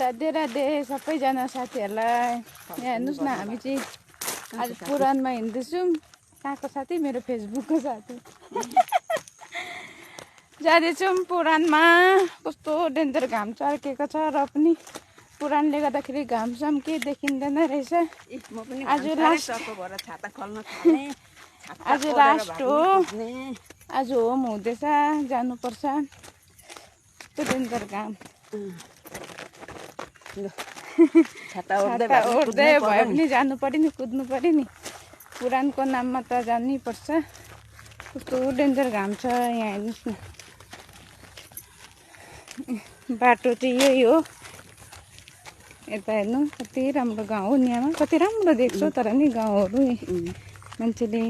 राधे राधे सबैजना साथीहरूलाई। यहाँ हेर्नुहोस् न, हामी चाहिँ आज पुराणमा हिँड्दैछौँ। कहाँको साथी? मेरो फेसबुकको साथी। जाँदैछौँ पुराणमा। कस्तो डेन्जर घाम चर्केको छ र पनि पुराणले गर्दाखेरि घामसाम के देखिँदैन रहेछ। आज लास्ट हो, आज होम हुँदैछ, जानुपर्छ। कस्तो डेन्जर घाम। छाता ओर्दै भए पनि जानु पर्यो नि, कुद्नु पर्यो नि। पुराणको नाममा त जानै पर्छ। कस्तो डेन्जर घाम छ यहाँ हेर्नुहोस् न। बाटो चाहिँ यही हो। यता हेर्नु कति राम्रो गाउँ हो। यहाँमा कति राम्रो देख्छु, तर नि गाउँहरू मान्छेले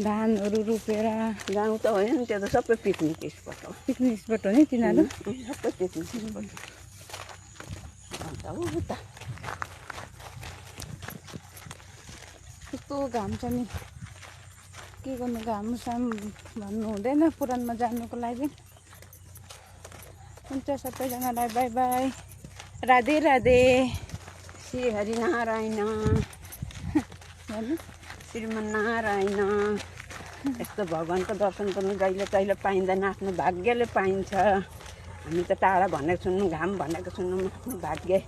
धानहरू रोपेर। गाउँ त होइन नि, त्यो त सबै पिकनिक स्पट हो। पिकनिक स्पट हो नि तिनीहरू, सबै पिकनिक स्पट हो। कस्तो घाम छ नि, के गर्नु। घामसाम भन्नु हुँदैन पुराणमा जानुको लागि। हुन्छ सबैजनालाई बाई बाई, राधे राधे। श्री हरिनारायण, श्रीमन्नारायण। यस्तो भगवान्को दर्शन गर्नु जहिले तहिले पाइँदैन, आफ्नो भाग्यले पाइन्छ। हामी त टाढा भनेको सुन्नु, घाम भनेको सुन्नु, आफ्नो भाग्य।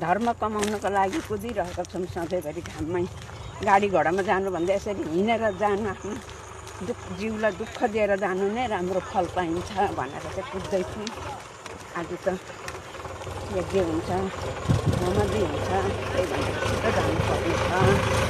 धर्म कमाउनको लागि कुदिरहेको छौँ सधैँभरि घाममै। गाडी घोडामा जानुभन्दा यसरी हिँडेर जानु, आफ्नो जिउलाई दुःख दिएर जानु नै राम्रो फल पाइन्छ भनेर चाहिँ कुद्दैछु। आज त यज्ञ हुन्छ, नमाजी हुन्छ, त्यही भनेर छिटो जानु पर्ने छ।